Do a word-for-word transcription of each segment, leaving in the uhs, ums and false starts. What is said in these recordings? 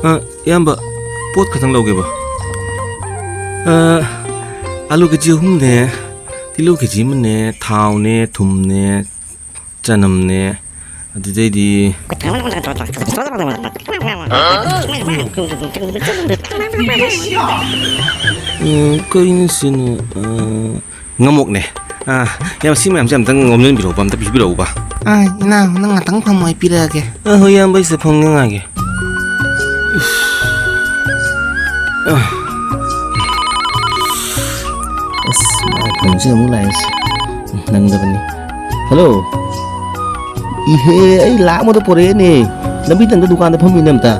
ꯑ, ꯏꯌꯥꯝꯕ, ꯄꯣꯠ ꯈꯛꯇꯪ ꯂꯧꯒꯦꯕ꯫ ꯑ, ꯑꯂꯨ ꯀꯦꯖꯤ ꯑꯍꯨꯝꯅꯦ, ꯇꯤꯜꯍꯧ ꯀꯦꯖꯤ ꯑꯃꯅꯦ, ꯊꯥꯎꯅꯦ, ꯊꯨꯝꯅꯦ, ꯆꯅꯝꯅꯦ, ꯑꯗꯨꯗꯩꯗꯤ, ꯎꯝ, ꯀꯩꯅꯣ ꯁꯤꯅ, ꯑ, ꯉꯥꯃꯣꯛꯅꯦ꯫ ꯑ, ꯏꯌꯥꯝꯕ, ꯁꯤ ꯃꯌꯥꯝꯁꯦ ꯑꯝꯇꯪ ꯌꯣꯝꯁꯤꯟꯕꯤꯔꯛꯎꯕ, ꯑꯝꯇ ꯄꯤꯕꯤꯔꯛꯎꯕ꯫ ꯑ, ꯏꯅꯥꯎ, ꯅꯪ ꯉꯥꯛꯇꯪ ꯐꯝꯃꯣ, ꯑꯩ ꯄꯤꯔꯛꯑꯒꯦ꯫ ꯑ, ꯍꯣꯏ, ꯏꯌꯥꯝꯕ, ꯑꯩ ꯁꯤꯗ ꯐꯝꯒꯦ, ꯉꯥꯏꯒꯦ꯫ ꯑꯁ, ꯃꯥꯏ ꯐꯣꯟꯁꯦ ꯑꯃꯨꯛ ꯂꯥꯛꯑꯦꯁꯦ꯫ ꯅꯪꯗꯕꯅꯤ꯫ ꯍꯜꯂꯣ꯫ ꯏꯍꯦ, ꯑꯩ ꯂꯥꯛ ꯑꯃꯗ ꯄꯣꯔꯛꯑꯦꯅꯦ꯫ ꯂꯝꯕꯤ ꯇꯪꯗ ꯗꯨꯀꯥꯟꯗ ꯐꯝꯃꯤꯅꯦ ꯑꯝꯇ꯫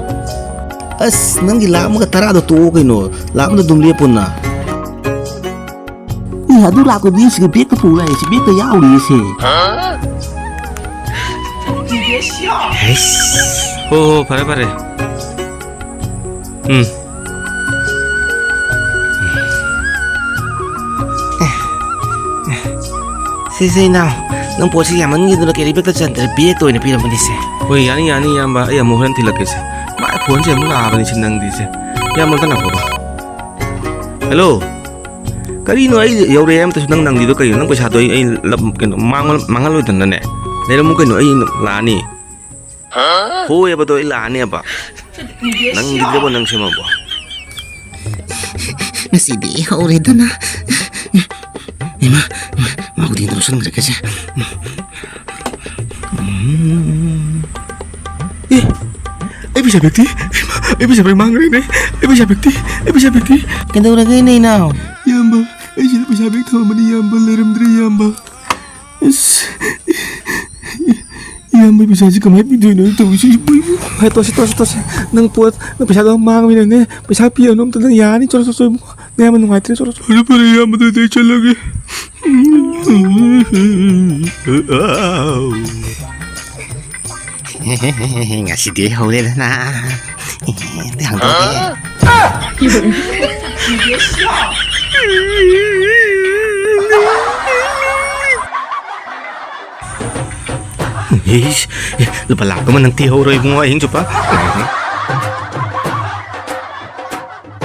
ꯑꯁ, ꯅꯪꯒꯤ ꯂꯥꯛ ꯑꯃꯒ ꯇꯔꯥꯗꯣ ꯇꯣꯛꯑꯣ ꯀꯩꯅꯣ꯫ ꯂꯥꯛ ꯑꯃꯗ ꯑꯗꯨꯝ ꯂꯦꯞꯄꯣꯅ꯫ ꯏ, ꯑꯗꯨ ꯂꯥꯛꯄꯗꯤ ꯁꯤꯒ ꯕꯦꯛꯇ ꯄꯨ ꯂꯥꯛꯑꯦ, ꯁꯤ ꯕꯦꯛꯇ ꯌꯥꯎꯔꯤꯌꯦ ꯁꯤ꯫ ꯍꯩꯁ꯫ ꯍꯣ, ꯍꯣ, ꯐꯔꯦ, ꯐꯔꯦ꯫ ꯎꯝ꯫ ꯁꯦ, ꯁꯦ, ꯏꯅꯥꯎ, ꯅꯪ ꯄꯣꯠꯁꯤ ꯌꯥꯝꯃꯟꯈꯤꯗꯅ ꯀꯦꯔꯤ ꯕꯦꯛꯇ ꯆꯟꯗ꯭ꯔꯦ, ꯕꯦꯛꯇ ꯑꯣꯏꯅ ꯄꯤꯔꯝꯕꯅꯤꯁꯦ꯫ ꯍꯣꯏ, ꯌꯥꯅꯤ, ꯌꯥꯅꯤ, ꯏꯌꯥꯝꯕ, ꯑꯩ ꯑꯃꯨꯛ ꯍꯣꯔꯦꯟ ꯊꯤꯜꯂꯛꯀꯦꯁꯦ꯫ ꯃꯥꯏ ꯐꯣꯟꯁꯦ ꯑꯃꯨꯛ ꯂꯥꯛꯑꯕꯅꯤꯁꯦ ꯅꯪꯗꯤꯁꯦ꯫ ꯏꯌꯥꯝꯕ, ꯑꯝꯇ ꯉꯥꯏꯈꯣꯕ꯫ ꯍꯜꯂꯣ꯫ ꯀꯔꯤꯅꯣ, ꯑꯩ ꯌꯧꯔꯛꯑꯦ ꯑꯃꯇꯁꯨ ꯅꯪ ꯅꯪꯗ꯭ꯔꯤꯗꯣ ꯀꯔꯤꯅꯣ? ꯅꯪ ꯄꯩꯁꯥꯗꯣ ꯑꯩ, ꯑꯩ ꯂꯞ-, ꯀꯩꯅꯣ, ꯃꯥꯡꯉ-, ꯃꯥꯡꯍꯜꯂꯣꯏꯗꯅꯅꯦ꯫ ꯂꯩꯔꯝꯃꯨ ꯀꯩꯅꯣ, ꯑꯩ ꯂꯥꯛꯑꯅꯤ꯫ ꯍꯣꯏ ꯍꯥꯏꯕꯗꯣ ꯑꯩ ꯂꯥꯛꯑꯅꯦꯕ꯫ ꯅꯪꯗ꯭ꯔꯤꯗꯕꯣ ꯅꯪ ꯁꯦꯝꯃꯕꯣ? ꯉꯁꯤꯗꯤ ꯍꯧꯔꯦꯗꯅ꯫ ꯏꯃꯥ, ꯃꯥꯕꯨꯗꯤ ꯂꯧꯁꯟꯈ꯭ꯔꯒꯦꯁꯦ꯫ ꯎꯝ꯫ ꯑꯦ, ꯑꯩ ꯄꯩꯁꯥ ꯕꯦꯛꯇꯤ? ꯏꯃꯥ, ꯑꯩ ꯄꯩꯁꯥ ꯕꯦꯛ ꯃꯥꯡꯈ꯭ꯔꯦꯅꯦ꯫ ꯑꯩ ꯄꯩꯁꯥ ꯕꯦꯛꯇꯤ? ꯑꯩ ꯄꯩꯁꯥ ꯕꯦꯛꯇꯤ? ꯀꯩꯗꯧꯔꯒꯦ, ꯏꯅꯦ ꯏꯅꯥꯎ? ꯏꯌꯥꯝꯕ, ꯑꯩ ꯁꯤꯗ ꯄꯩꯁꯥ ꯕꯦꯛ ꯊꯝꯃꯝꯕꯅꯤ, ꯏꯌꯥꯝꯕ, ꯂꯩꯔꯝꯗ꯭ꯔꯦ, ꯏꯌꯥꯝꯕ꯫ ꯑꯁ, ꯏꯌꯥꯝꯕ, ꯄꯩꯁꯥꯁꯤ ꯀꯃꯥꯏꯅ ꯄꯤꯗꯣꯏꯅꯣ ꯑꯩ ꯇꯧꯔꯤꯁꯤ? ꯍꯦ, ꯇꯣꯛꯁꯤ, ꯇꯣꯛꯁꯤ, ꯇꯣꯛꯁꯤ꯫ ꯅꯪ ꯄꯣꯠ, ꯅꯪ ꯄꯩꯁꯥꯗꯣ ꯃꯥꯡꯉꯕꯅꯤꯅꯅꯦ, ꯄꯩꯁꯥ ꯄꯤꯔꯅꯨ ꯑꯝꯇ, ꯅꯪ ꯌꯥꯔꯅꯤ, ꯆꯠꯂꯣ, ꯆꯠꯂꯣ, ꯆꯠꯂꯣ, ꯏꯕꯨꯡꯉꯣ꯫ ꯅꯌꯥꯝꯕ ꯅꯨꯡꯉꯥꯏꯇ꯭ꯔꯦ, ꯆꯠꯂꯣ, ꯆꯠꯂꯣ꯫ ꯐꯔꯦ, ꯐꯔꯦ, ꯏꯌꯥꯝꯕ, ꯑꯗꯨꯗꯤ ꯑꯩ ꯆꯠꯂꯒꯦ꯫ ꯉꯁꯤꯗꯤ ꯍꯧꯔꯦꯗꯅ꯫ ꯑꯗꯨ ꯍꯥꯡꯗꯣꯛꯑꯒꯦ꯫ ꯏꯁ, ꯂꯨꯄꯥ ꯂꯥꯛ ꯑꯃ ꯅꯪ ꯊꯤꯍꯧꯔꯣ ꯏꯕꯨꯡꯉꯣ, ꯑꯍꯤꯡ ꯆꯨꯞꯄ꯫